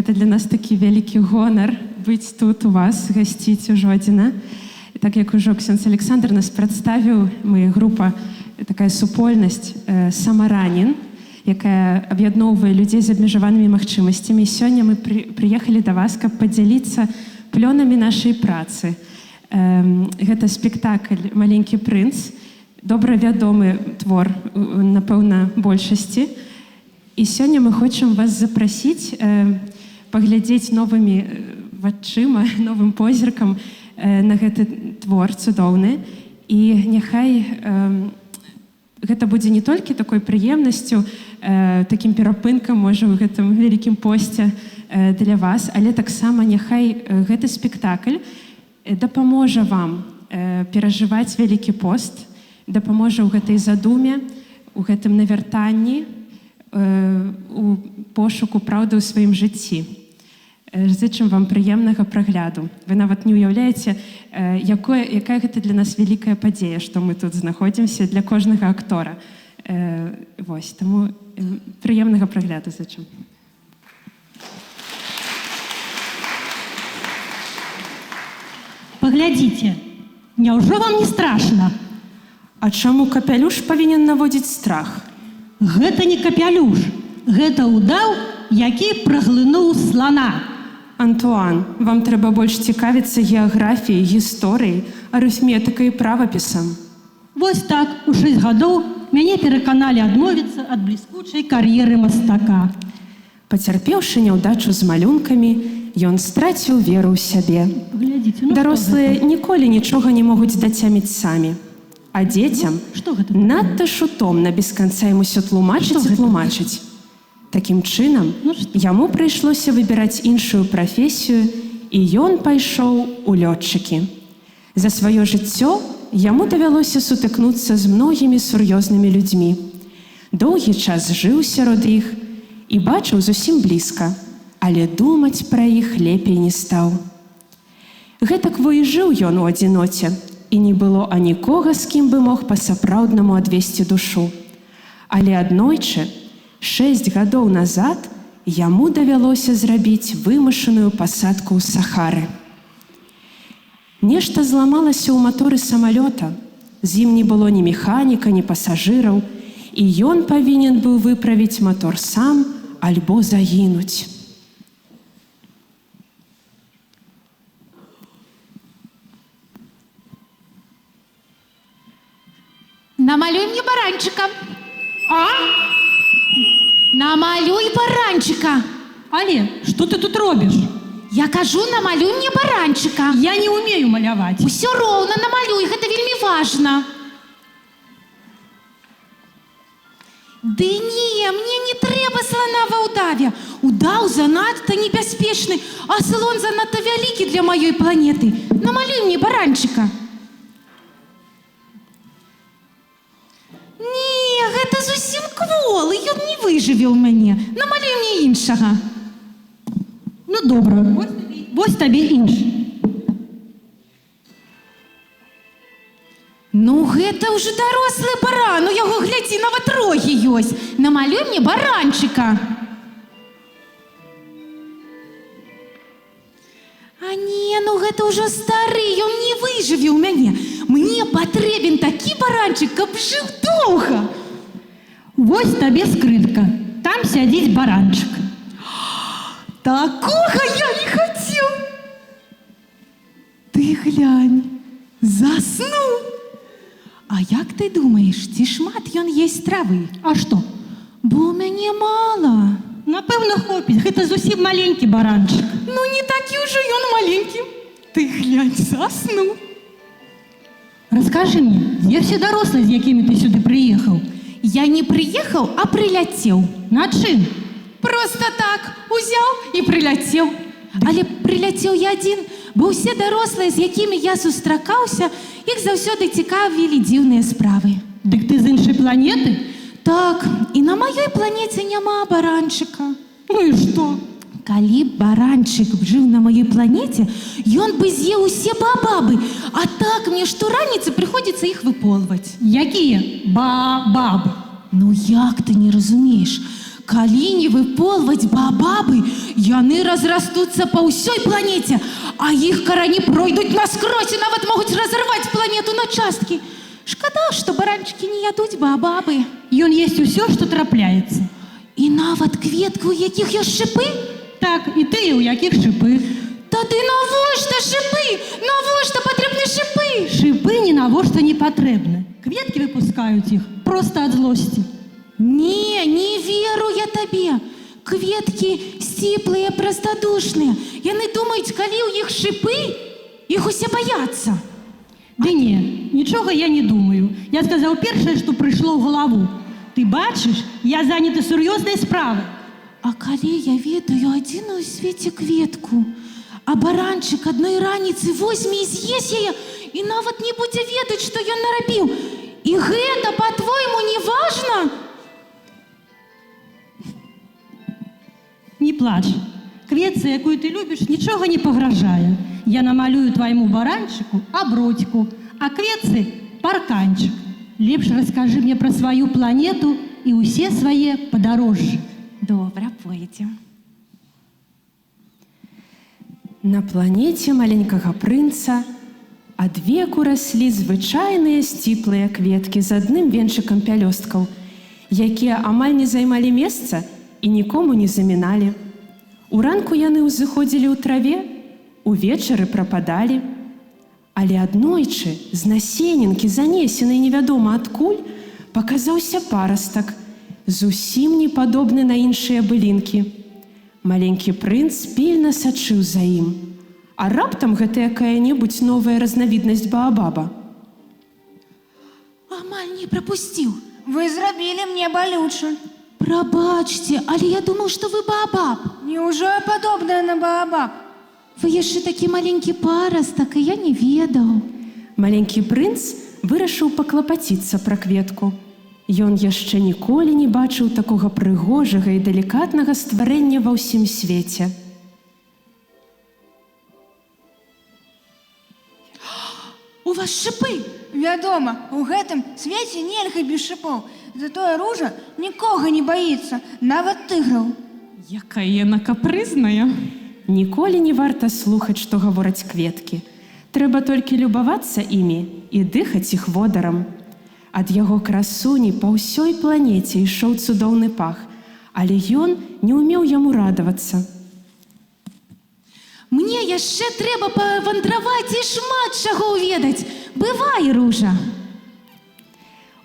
Гэта для нас такі вялікі гонар быць тут у вас, гасціць у Жодзіна. Так як ужо ксёндз Александр нас прадставіў, мы група, такая супольнасць «Самаранін», якая аб'ядноўвае людзей з абмежаванымі магчымасцямі. Сёння мы прыехалі да вас, каб падзяліцца плёнамі нашай працы. Гэта спектакль «Маленькі прынц», добра вядомы твор, напэўна, большасці. І сёння мы хочам вас запрасіць паглядзець новымі вачыма, новым позіркам на гэты твор цудоўны. І няхай гэта будзе не толькі такой прыемнасцю, такім перапынкам, можа, у гэтым вялікім посце для вас, але таксама няхай гэты спектакль дапаможа вам перажываць вялікі пост, дапаможа ў гэтай задуме, у гэтым навяртанні, у пошуку праўды ў сваім жыцці. Зычым вам прыемнага прагляду. Вы нават не ўяўляеце, якая гэта для нас вялікая падзея, што мы тут знаходзімся, для кожнага актора. Вось, таму прыемнага прагляду зычым. Паглядзіце, няўжо вам не страшна? А чаму капялюш павінен наводзіць страх? Гэта не капялюш, гэта ўдаў, які праглынуў слана. Антуан, вам трэба больш цікавіцца геаграфіяй, гісторыяй, арыфметыкай і правапісам. Вось так у 6 гадоў мяне пераканалі адмовіцца ад бліскучай кар'еры мастака. Пацярпеўшы няўдачу з малюнкамі, ён страціў веру ў сябе. Паглядзіце, ну што Дарослыя гэта? ніколі нічога не могуць дацяміць самі. А дзецям Што гэта такое? надта ж утомна без канца ім усё тлумачыць Што і гэта? тлумачыць. Такім чынам, Ну што? яму прыйшлося выбіраць іншую прафесію, і ён пайшоў у лётчыкі. За сваё жыццё яму давялося сутыкнуцца з многімі сур'ёзнымі людзьмі. Доўгі час жыў сярод іх і бачыў зусім блізка, але думаць пра іх лепей не стаў. Гэтак во і жыў ён у адзіноце, і не было анікога, з кім бы мог па-сапраўднаму адвесці душу. Але аднойчы, 6 гадоў назад, яму давялося зрабіць вымушаную пасадку ў Сахары. Нешта зламалася ў маторы самалёта. З ім не было ні механіка, ні пасажыраў, і ён павінен быў выправіць матор сам альбо загінуць. Намалюй мне баранчика. А? Намалюй баранчика. Але, што ты тут робіш? Я кажу, намалюй мне баранчика. Я не умею маляваць. Усё роўна намалюй, гэта вельмі важна. Ды не, мне не трэба слона ва ўдаве. Удаў занадта небяспечны, а слон занадта вялікі для маёй планеты. Намалюй мне баранчика. Не, гэта зусім кволы, ён не выжыве ў мяне. Намалюй мне іншага. Ну добра, вось табе іншы. Ну, гэта ўжо дарослы баран, у яго, глядзі, нават рогі ёсць. Намалюй мне баранчыка. А не, ну гэта ўжо стары, ён не выжыве ў мяне. Мне патрэбен такі баранчык, каб жыў доўга. Вось табе скрынка. Там сядзіць баранчык. Такога я не хацеў. Ты глянь, заснуў. А як ты думаеш, ці шмат ён есць травы? А што? Бо ў мяне мала. Напэўна, хопіць, гэта зусім маленькі баранчык. Ну не такі ўжо ён маленькі. Ты глянь, заснуў. Раскажы мне, дзе ўсе дарослыя, з якімі ты сюды прыехаў? Я не прыехаў, а прыляцеў. На чым? Просто так узяў і прыляцеў. Але прыляцеў я адзін, бо ўсе дарослыя, з якімі я сустракаўся, іх заўсёды цікавілі дзіўныя справы. Дык ты з іншай планеты? Так, і на маёй планеце няма баранчыка. Ну і што? Калі б баранчык жыў на маёй планеце, ён бы з'еў усе баабабы, а так мне штораніцы прыходзіцца іх выполваць. Якія баабабы? Ну як ты не разумееш? Калі не выполваць баабабы, яны разрастуцца па ўсёй планеце, а іх карані пройдуць наскрозь і нават могуць разарваць планету на часткі. Шкада, што баранчыкі не ядуць баабабы. Ён есць усё, што трапляецца. І нават кветкі, у якіх ёсць шыпы? Так, і тыя, у якіх шыпы. Тады навошта шыпы? Навошта патрэбны шыпы? Шыпы ні навошта не патрэбны. Кветкі выпускаюць іх проста ад злосці. Не, не веру я табе. Кветкі сціплыя, прастадушныя. Яны думаюць, калі ў іх шыпы, іх усе баяцца. Ды не, нічога я не думаю. Я сказаў першае, што прыйшло ў галаву. Ты бачыш, я заняты сур'ёзнай справай. А калі я ведаю адзіную ў свеце кветку, а баранчык адной раніцы возьме і з'есць яе і нават не будзе ведаць, што ён нарабіў. І гэта, па-твойму, не важна? Не плач. Кветцы, якую ты любіш, нічога не пагражае. Я намалюю твайму баранчыку абродьку, а кветцы парканчык. Лепш раскажы мне пра сваю планету і ўсе свае падарожжы. Добра, пойдзем. На планеце Маленькага прынца адвеку раслі звычайныя сціплыя кветкі з адным венчыкам пялёсткаў, якія амаль не займалі месца і нікому не заміналі. Уранку яны ўзыходзілі ў траве, увечары прападалі. Але аднойчы з насенінкі, занесенай невядома адкуль, паказаўся парастак, зусім не падобны на іншыя былінкі. Маленькі прынц пільна сачыў за ім. А раптам гэта якая-небудзь новая разнавіднасць баабаба. Амаль не прапусціў. Вы зрабілі мне балюча. Прабачце, але я думаў, што вы баабаб. Няўжо я падобная на баабаб? Вы яшчэ такі маленькі парастак, і я не ведаў. Маленькі прынц вырашыў паклапаціцца пра кветку. Ён яшчэ ніколі не бачыў такога прыгожага і далікатнага стварэння ва ўсім свеце. У вас шыпы! Вядома, у гэтым свеце нельга без шыпоў. Затое ружа нікога не баіцца, нават тыграў. Якая яна капрызная. Ніколі не варта слухаць, што гавораць кветкі. Трэба толькі любавацца імі і дыхаць іх водарам. Ад яго красуні па ўсёй планеце ішоў цудоўны пах, але ён не ўмеў яму радавацца. Мне яшчэ трэба павандраваць і шмат чаго ўведаць. Бывай, ружа.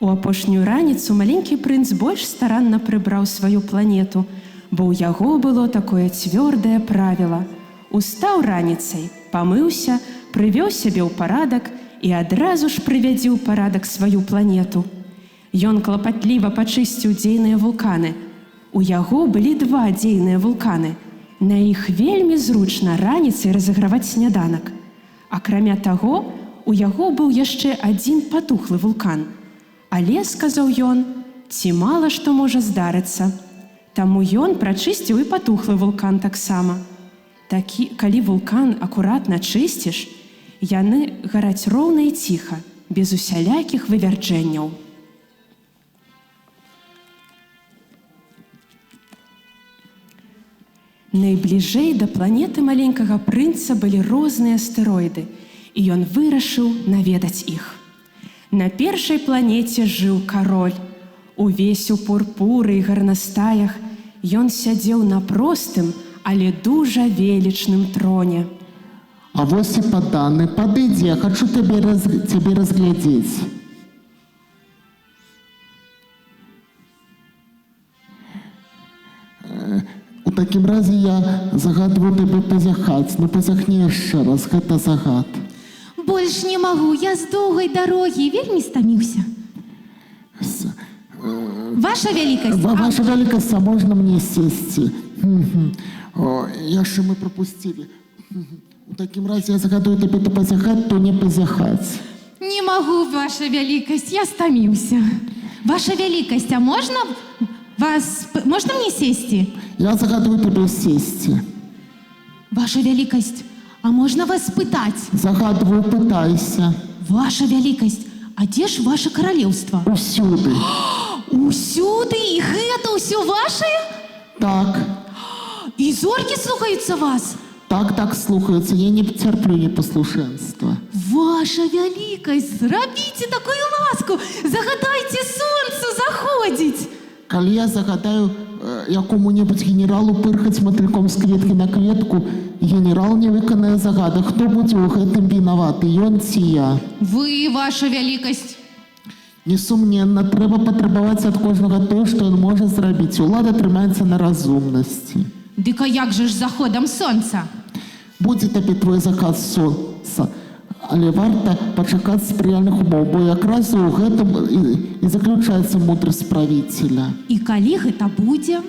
У апошнюю раніцу маленькі прынц больш старанна прыбраў сваю планету, бо ў яго было такое цвёрдае правіла. Устаў раніцай, памыўся, прывёў сябе ў парадак і адразу ж прывядзі ў парадак сваю планету. Ён клапатліва пачысціў дзейныя вулканы. У яго былі два дзейныя вулканы. На іх вельмі зручна раніцай разаграваць сняданак. Акрамя таго, у яго быў яшчэ адзін патухлы вулкан. Але, сказаў ён, ці мала што можа здарыцца. Таму ён прачысціў і патухлы вулкан таксама. Такі, калі вулкан акуратна чысціш, яны гараць роўна і ціха, без усялякіх вывярджэнняў. Найбліжэй да планеты маленькага прынца былі розныя астэроіды, і ён вырашыў наведаць іх. На першай планеце жыў кароль. Увесь у пурпуры і гарнастаях ён сядзеў на простым, але дужа велічным троне. А вось і падданы, падыдзі, я хачу цябе разглядзець. У такім разе я загадваю табе пазяхаць, ну пазяхні яшчэ раз, гэта загад. Больш не магу, я з доўгай дарогі вельмі стаміўся. Ваша вялікасць, Ваша вялікасць, а можна мне сесці? О, яшчэ мы прапусцілі. У такім разе я загадую табе то пазяхаць, то не пазяхаць. Не магу, ваша вялікасць, я стаміўся. Ваша вялікасць, а можна вас, можна мне сесці? Я загадую табе сесці. Ваша вялікасць, а можна вас спытаць? Загадваю, пытайся. Ваша вялікасць, а дзе ж ваше каралеўства? Усюды. Усюды і гэта ўсё вашае? Так, І зоркі слухаюцца вас. так, так слухаюцца. Я не цярплю непаслушэнства. Ваша вялікасць, зрабіце такую ласку, загадайце сонцу заходзіць. Калі я загадаю якому-небудзь генералу пырхаць матыльком з кветкі на кветку, генерал не выканае загада. Хто будзе ў гэтым вінаваты, ён ці я? Вы, ваша вялікасць. Несумненна, трэба патрабаваць ад кожнага тое, што ён можа зрабіць. Улада трымаецца на разумнасці. Дык а як жа ж з заходам сонца? Будзе табе твой заказ сонца, але варта пачакаць спрыяльных умоў, бо якраз у гэтым і заключаецца мудрасць правіцеля. І калі гэта будзе?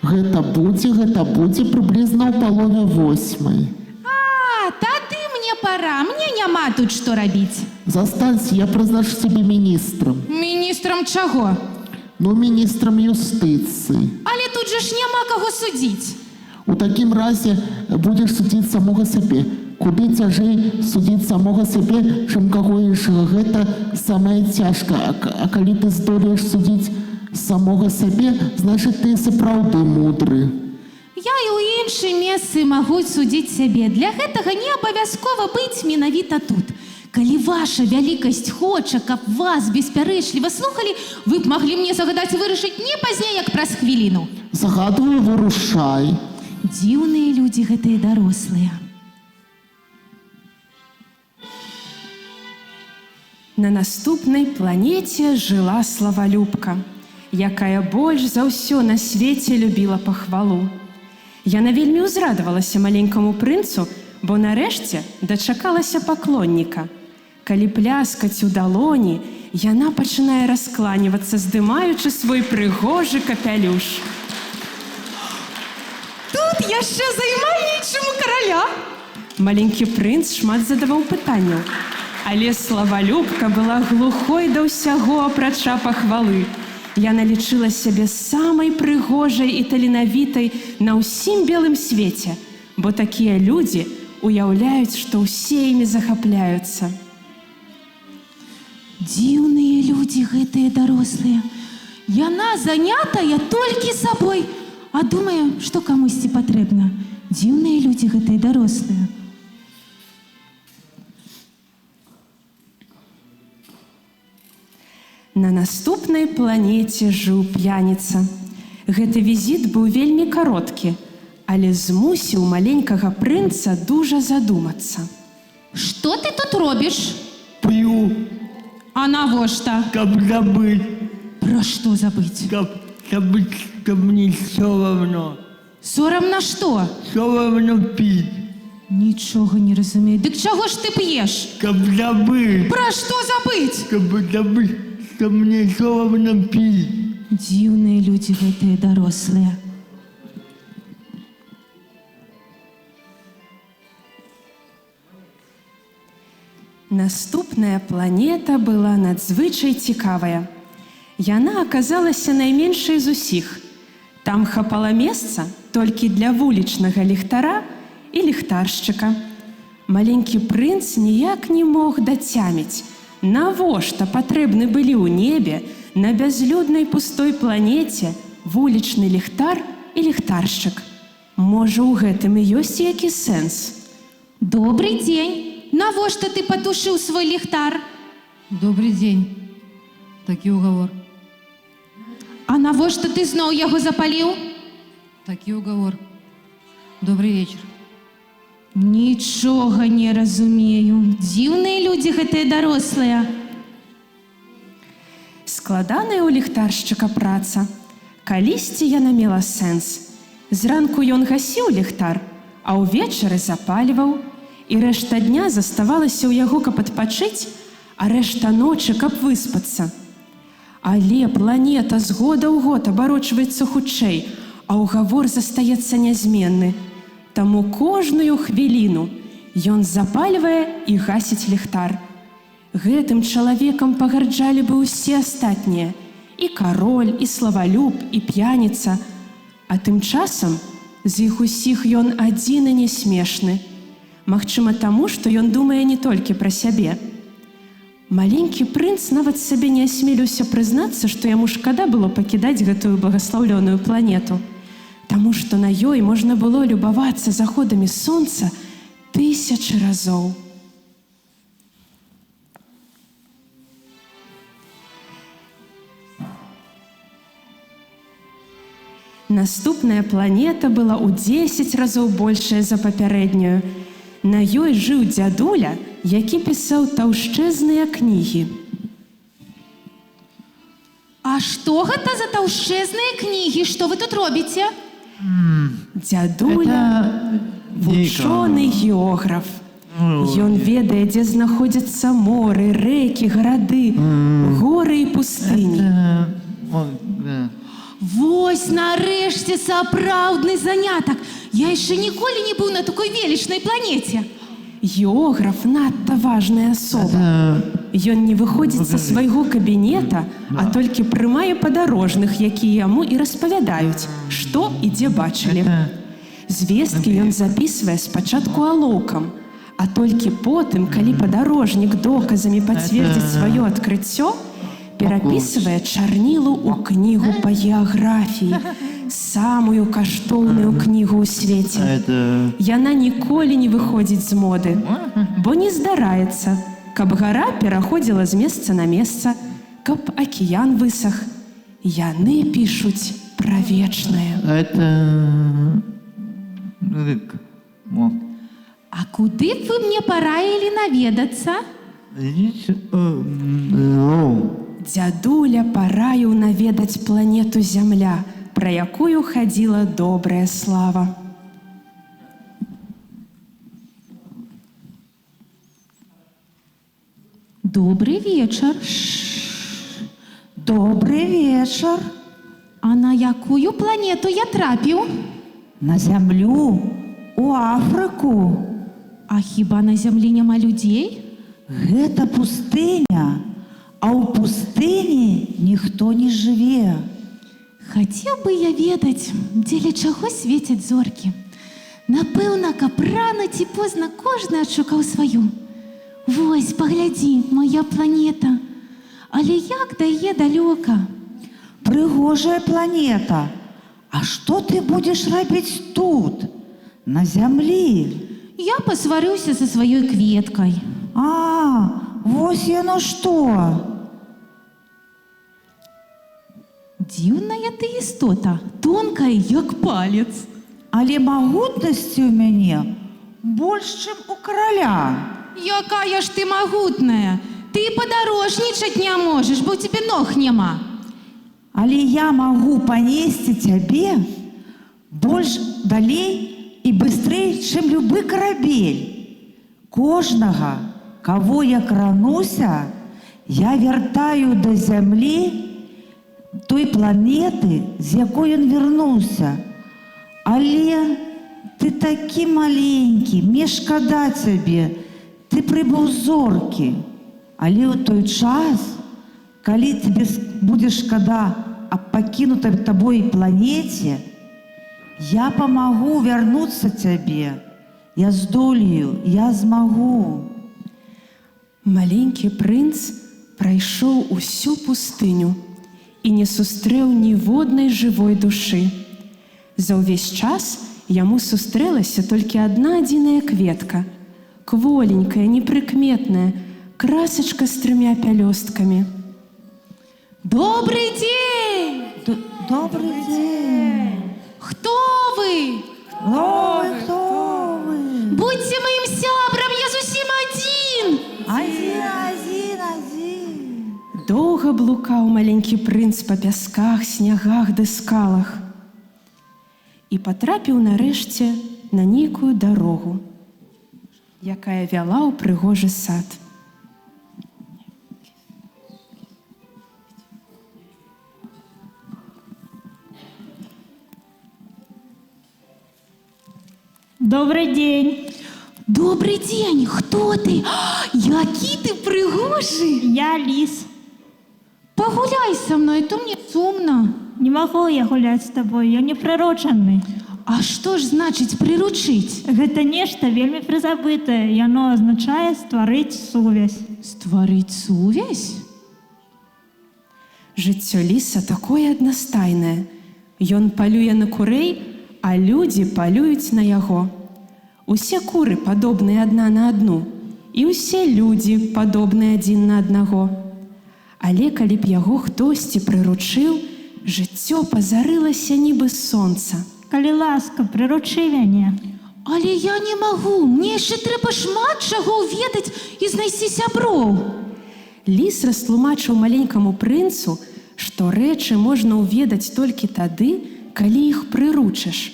Гэта будзе прыблізна ў 7:30. А, тады мне пора, мне няма тут што рабіць. Застанься, я прызначу цябе міністрам. Міністрам чаго? Ну, міністрам юстыцыі. Але тут жа ж няма каго судзіць. У такім разе будзеш судзіць самога сябе. Куды цяжэй судзіць самога сябе, чым каго іншага. Гэта самае цяжкае. А калі ты здолееш судзіць самога сябе, значыць, ты сапраўды мудры. Я і ў іншым месцы магу судзіць сябе. Для гэтага не абавязкова быць менавіта тут. Калі ваша вялікасць хоча, каб вас беспярэчліва слухалі, вы б маглі мне загадаць вырашыць не пазней, як праз хвіліну. Загадваю, вырушай. Дзіўныя людзі гэтыя дарослыя. На наступнай планеце жыла Славалюбка, якая больш за ўсё на свеце любіла пахвалу. Яна вельмі ўзрадавалася маленькаму прынцу, бо нарэшце дачакалася паклонніка. Калі пляскаць у далоні, яна пачынае раскланівацца, здымаючы свой прыгожы капялюш. Тут яшчэ займальней, чым у караля. Маленькі прынц шмат задаваў пытанняў. Але Славалюбка была глухой да ўсяго, апрача пахвалы. Яна лічыла сябе самай прыгожай і таленавітай на ўсім белым свеце, бо такія людзі уяўляюць, што ўсе імі захапляюцца. Дзіўныя людзі гэтыя дарослыя. Яна занятая толькі сабой, а думае, што камусьці патрэбна. Дзіўныя людзі гэтыя дарослыя. На наступнай планеце жыў п'яніца. Гэты візіт быў вельмі кароткі, але змусіў маленькага прынца дужа задумацца. Што ты тут робіш? Пью, А навошта? каб забыть, Пра што забыць? каб забыть, что мне все равно. Сорамна што? Все равно пить, Нічога не разумею. Дык чаго ж ты п'еш? каб забыть, Пра што забыць? каб забыть, что мне все равно пить. Дзіўныя людзі гэтыя дарослыя. Наступная планета была надзвычай цікавая. Яна аказалася найменшай з усіх. Там хапала месца толькі для вулічнага ліхтара і ліхтаршчыка. Маленькі прынц ніяк не мог дацяміць, навошта патрэбны былі ў небе на бязлюднай пустой планеце вулічны ліхтар і ліхтаршчык. Можа, у гэтым і ёсць які сэнс. Добрый дзень. Навошта ты патушыў свой ліхтар? Добрый день. Такі уговор. А навошта ты зноў яго запаліў? Такі уговор. Добрый вечер. Нічога не разумею. Дзіўныя людзі гэтыя дарослыя. Складаная ў ліхтаршчыка праца. Калісьці яна мела сэнс. Зранку ён гасіў ліхтар, а ўвечары запальваў, і рэшта дня заставалася ў яго, каб адпачыць, а рэшта ночы, каб выспацца. Але планета з года ў год абарочваецца хутчэй, а ўгавор застаецца нязменны. Таму кожную хвіліну ён запальвае і гасіць ліхтар. Гэтым чалавекам пагарджалі бы ўсе астатнія: і кароль, і славалюб, і п'яніца. А тым часам з іх усіх ён адзіны не смешны. Магчыма, таму, што ён думае не толькі пра сябе. Маленькі прынц нават сабе не асмеліўся прызнацца, што яму шкада было пакідаць гэтую благаслаўлёную планету. Таму што на ёй можна было любавацца заходамі сонца тысячы разоў. Наступная планета была ў 10 разоў большая за папярэднюю. На ёй жыў дзядуля, які пісаў таўшчэзныя кнігі. А што гэта за таўшчэзныя кнігі, што вы тут робіце? Дзядуля вучоны географ. Ён ведае, дзе знаходзяцца моры, рэкі, гарады, горы і пустыні. Вось нарэшце сапраўдны занятак. Я яшчэ ніколі не быў на такой велічнай планеце. Географ надта важная асоба. Ён не выходзіць са свайго кабінета, а толькі прымае падарожных, якія яму і распавядаюць, што і дзе бачылі. Звесткі ён запісвае спачатку алоўкам, а толькі потым, калі падарожнік доказамі пацвердзіць сваё адкрыццё, перапісвае чарнілу ў кнігу па геаграфіі, самую каштоўную кнігу ў свеце. Яна ніколі не выходзіць з моды, бо не здараецца, каб гара пераходзіла з месца на месца, каб акіян высах. Яны пішуць пра вечнае. А куды б вы мне параілі наведацца? Дзядуля параіў наведаць планету Зямля, пра якую хадзіла добрая слава. Добрый вечар. Добрый вечар. А на якую планету я трапіў? На зямлю, у Афрыку. А хіба на зямлі няма людзей? Гэта пустыня, а ў пустыні ніхто не жыве. Хацеў бы я ведаць, дзеля чаго свецяць зоркі. Напэўна, каб рана ці позна кожны адшукаў сваю. Вось, паглядзі, моя планета. Але як да яе далёка? Прыгожая планета. А што ты будзеш рабіць тут, на зямлі? Я пасварыўся са сваёй кветкай. А, вось яно што. Дзіўная ты істота, тонкая, як палец. Але магутнасці ў мяне больш, чым у караля. Якая ж ты магутная! Ты падарожнічаць не можаш, бо ў цябе ног няма. Але я магу панесці цябе больш далей і быстрэй, чым любы карабель. Кожнага, каго я крануся, я вяртаю да зямлі той планеты, з якой ён вярнуўся. Але ты такі маленькі, мне шкада цябе, ты прыбыў з зоркі. Але ў той час, калі табе будзе шкада аб пакінутай табой планеце, я памагу вярнуцца цябе. Я здолею, я змагу. Маленькі прынц прайшоў усю пустыню і не сустрэў ніводнай жывой душы. За ўвесь час яму сустрэлася толькі адна адзіная кветка, кволенькая, непрыкметная, красачка з трымя пялёсткамі. Добрый дзень! Добрый дзень. Хто вы? Ой, хто вы? Будзьце маім сябрам, я зусім адзін. Адзін, адзін, адзін. Доўга блукаў маленькі прынц па пясках, снягах ды скалах і патрапіў нарэшце на нейкую дарогу, якая вяла ў прыгожы сад. Добрый день. Добрый дзень, хто ты? А, які ты прыгожы! Я лис. Пагуляй са мной, то мне сумна. Не могу я гулять с тобой, я не прирученный. А што ж значыць прыручыць? Гэта нешта вельмі прызабытае. Яно азначае стварыць сувязь. Стварыць сувязь? Жыццё ліса такое аднастайнае. Ён палюе на курэй, а людзі палююць на яго. Усе куры падобныя адна на адну, і ўсе людзі падобныя адзін на аднаго. Але калі б яго хтосьці прыручыў, жыццё пазарылася нібы сонца. Калі ласка, прыручы мяне. Але я не магу, мне яшчэ трэба шмат чаго ўведаць і знайсці сяброў. Ліс растлумачыў маленькаму прынцу, што рэчы можна ўведаць толькі тады, калі іх прыручыш.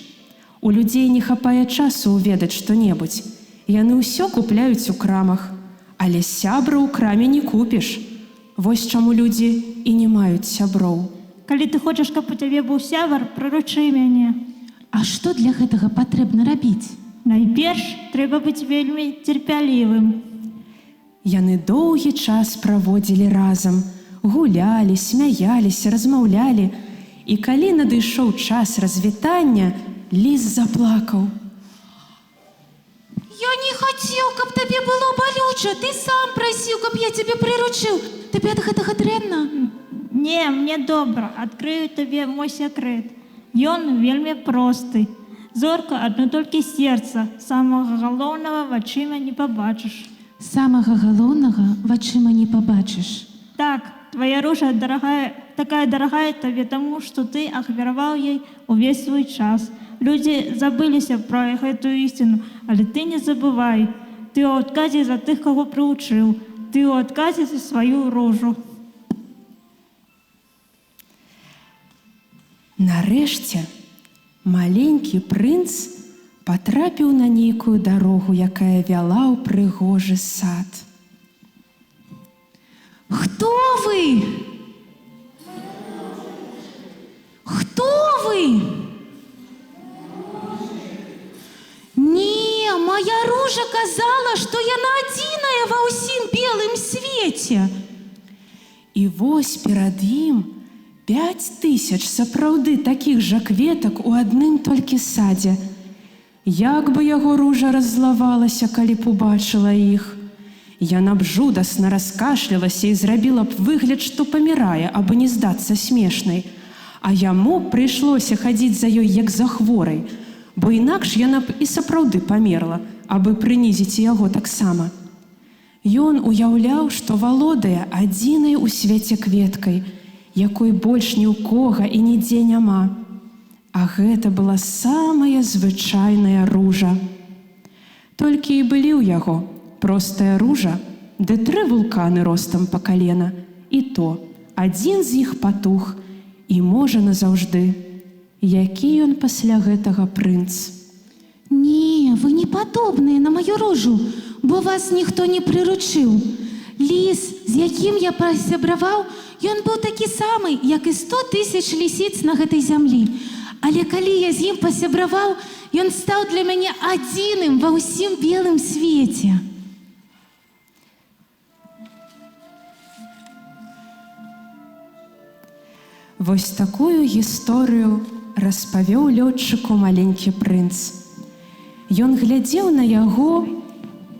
У людзей не хапае часу ўведаць што-небудзь. Яны ўсё купляюць у крамах, але сябра ў краме не купіш. Вось чаму людзі і не маюць сяброў. Калі ты хочаш, каб у цябе быў сябар, прыручы мяне. А што для гэтага патрэбна рабіць? Найперш трэба быць вельмі цярпялівым. Яны доўгі час праводзілі разам, гулялі, смяяліся, размаўлялі. І калі надышоў час развітання, ліс заплакаў. Я не хацеў, каб табе было балюча. Ты сам прасіў, каб я цябе прыручыў. Табе ад гэтага дрэнна? Не, мне добра, адкрыю табе мой сакрэт. Ён вельмі просты. Зорка адно толькі сэрца, самага галоўнага вачыма не пабачыш. Самага галоўнага вачыма не пабачыш. Так, твоя ружа дарагая, такая дарагая табе таму, што ты ахвяраваў ёй увесь свой час. Людзі забыліся пра гэтую ісціну, але ты не забывай. Ты ў адказе за тых, каго прыучыў. Ты ў адказе за сваю ружу. Нарэшце маленькі прынц патрапіў на нейкую дарогу, якая вяла ў прыгожы сад. Хто вы? Хто вы? Не, моя ружа казала, што яна адзіная ва ўсім белым свеце. І вось перад ім 5000 сапраўды такіх жа кветак у адным толькі садзе. Як бы яго ружа раззлавалася, калі б убачыла іх. Яна б жудасна раскашлялася і зрабіла б выгляд, што памірае, абы не здацца смешнай. А яму б прыйшлося хадзіць за ёй як за хворай, бо інакш яна б і сапраўды памерла, абы прынізіць і яго таксама. Ён уяўляў, што валодае адзінай у свеце кветкай, якой больш ні ў кога і нідзе няма. А гэта была самая звычайная ружа. Толькі і былі ў яго простая ружа, ды тры вулканы ростам па калена, і то адзін з іх патух і, можа, назаўжды. Які ён пасля гэтага прынц? Не, вы не падобныя на маю ружу, бо вас ніхто не прыручыў. Ліс, з якім я пасябраваў, ён быў такі самы, як і 100 тысяч лісіц на гэтай зямлі. Але калі я з ім пасябраваў, ён стаў для мяне адзіным ва ўсім белым свеце. Вось такую гісторыю распавёў лётчыку маленькі прынц. Ён глядзеў на яго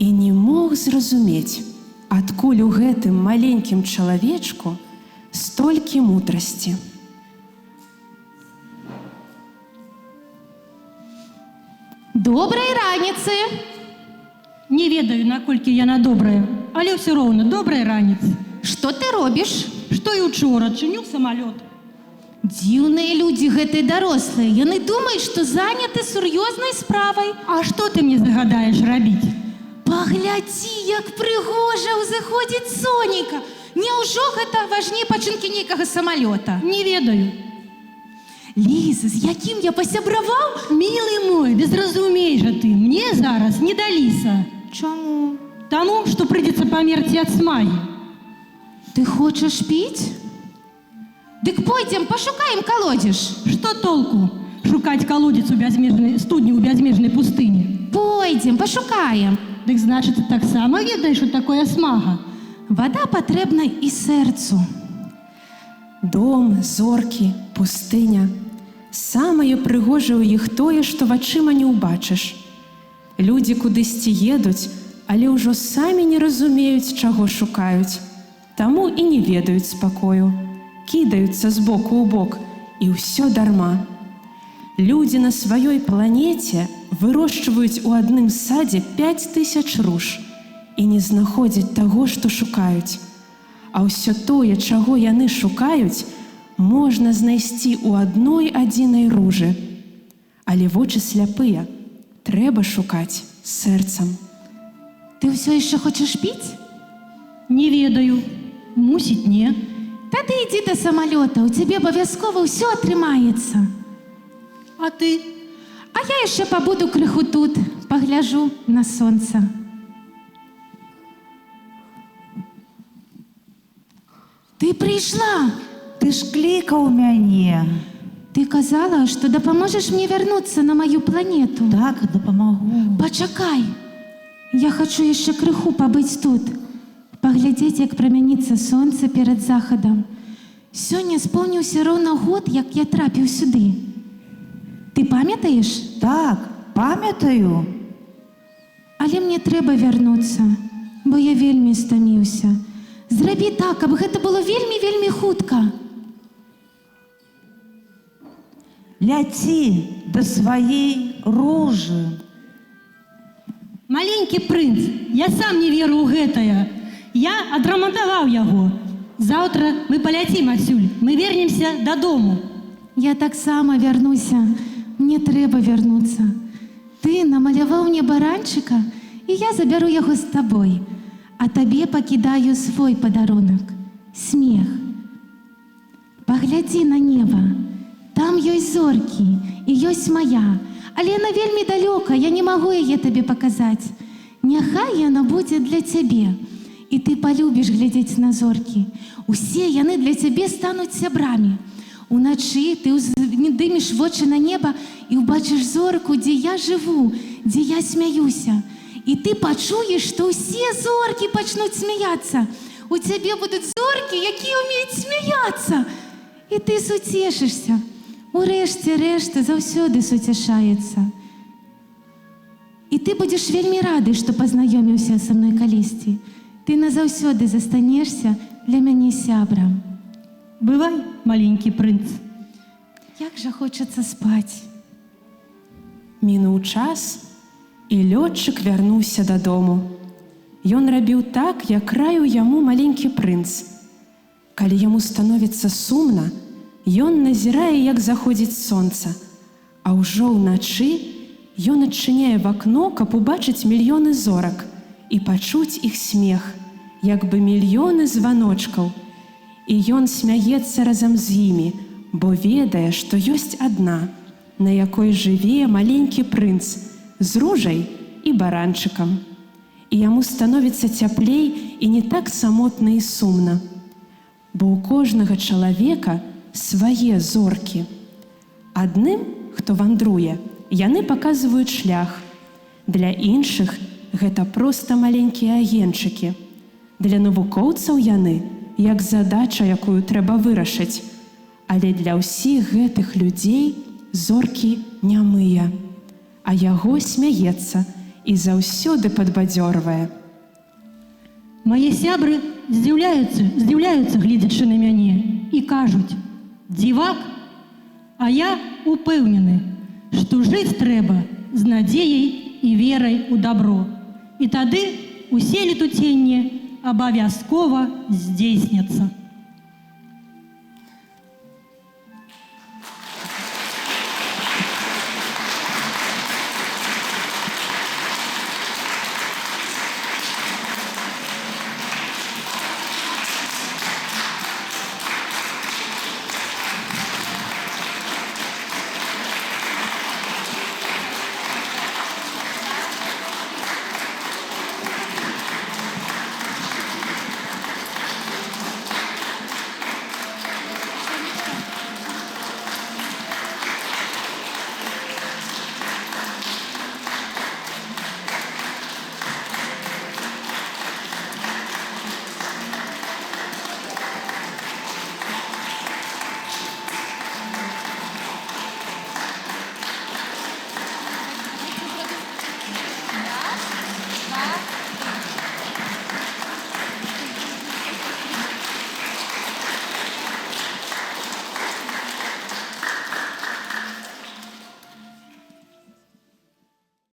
і не мог зразумець, адкуль у гэтым маленькім чалавечку столькі мудрасці. Добрай раніцы! Не ведаю, наколькі яна добрая, але ўсё роўна добрай раніцы. Што ты робіш? Што і учора чыню самалёт. Дзіўныя людзі гэтыя дарослыя. Яны думаюць, што заняты сур'ёзнай справай. А што ты мне загадаеш рабіць? Паглядзі, як прыгожа ўзыходзіць сонейка. Няўжо гэта важней пачынкі нейкага самалёта? Не ведаю. Ліс, з якім я пасябраваў? Мілы мой, ды зразумей жа ты, мне зараз не да ліса. Чаму? Таму, што прыйдзецца памерці ад смагі. Ты хочаш піць? Дык пойдзем, пашукаем калодзеж. Што толку шукаць калодзец у бязмежнай студні ў бязмежнай пустыні? Пойдзем, пашукаем. Дык значыць, ты таксама ведаеш, што такое смага. Вада патрэбна і сэрцу. Дом, зоркі, пустыня. Самае прыгожае ў іх тое, што вачыма не ўбачыш. Людзі кудысьці едуць, але ўжо самі не разумеюць, чаго шукаюць. Таму і не ведаюць спакою. Кідаюцца з боку ў бок, і ўсё дарма. Людзі на сваёй планеце вырошчваюць у адным садзе 5000 руж і не знаходзяць таго, што шукаюць. А ўсё тое, чаго яны шукаюць, можна знайсці ў адной адзінай ружы. Але вочы сляпыя, трэба шукаць сэрцам. Ты ўсё яшчэ хочаш піць? Не ведаю. Мусіць, не. Тады ідзі да самалёта, у цябе абавязкова ўсё атрымаецца. А ты? А я яшчэ пабуду крыху тут, пагляжу на сонца. Ты прыйшла. Ты ж клікаў мяне. Ты казала, што дапаможаш мне вярнуцца на маю планету. Так, дапамагу. Пачакай. Я хачу яшчэ крыху пабыць тут, паглядзець, як прамяніцца сонца перад захадам. Сёння споўніўся роўна год, як я трапіў сюды. Ты памятаеш? Так, памятаю. Але мне трэба вярнуцца, бо я вельмі стаміўся. Зрабі так, каб гэта было вельмі-вельмі хутка. Ляці да сваей ружы. Маленькі прынц, я сам не веру ў гэтае. Я адрамантаваў яго. Заўтра мы паляцім адсюль, мы вернемся дадому. Я таксама вярнуся. Мне трэба вярнуцца. Ты намаляваў мне баранчыка, і я забяру яго з табой. А табе пакідаю свой падарунак — смех. Паглядзі на неба. Там ёсць зоркі і ёсць мая, але яна вельмі далёка, я не магу яе табе паказаць. Няхай яна будзе для цябе, і ты палюбіш глядзець на зоркі. Усе яны для цябе стануць сябрамі. Уначы ты уздымеш вочы на неба і ўбачыш зорку, дзе я жыву, дзе я смяюся. І ты пачуеш, што ўсе зоркі пачнуць смяяцца. У цябе будуць зоркі, якія ўмеюць смяяцца. І ты суцешышся. Урэшце рэшта заўсёды суцяшаецца. І ты будзеш вельмі рады, што пазнаёміўся са мной калісьці. Ты назаўсёды застанешся для мяне сябрам. Бывай, маленькі прынц. Як жа хочацца спаць. Мінуў час, і лётчык вярнуўся дадому. Ён рабіў так, як раіў яму маленькі прынц. Калі яму становіцца сумна, ён назірае, як заходзіць сонца, а ўжо ўначы ён адчыняе вакно, каб убачыць мільёны зорак і пачуць іх смех, як бы мільёны званочкаў. І ён смяецца разам з імі, бо ведае, што ёсць адна, на якой жыве маленькі прынц з ружай і баранчыкам. І яму становіцца цяплей і не так самотна і сумна. Бо ў кожнага чалавека свае зоркі. Адным, хто вандруе, яны паказваюць шлях. Для іншых гэта проста маленькія агеньчыкі. Для навукоўцаў яны як задача, якую трэба вырашыць. Але для ўсіх гэтых людзей зоркі нямыя. А яго смяецца і заўсёды падбадзёрвае. Мае сябры здзіўляюцца, гледзячы на мяне, і кажуць: дзівак, а я упэўнены, што жыць трэба з надзеяй і верай у дабро. І тады усе летуценні абавязкова здзейсняцца.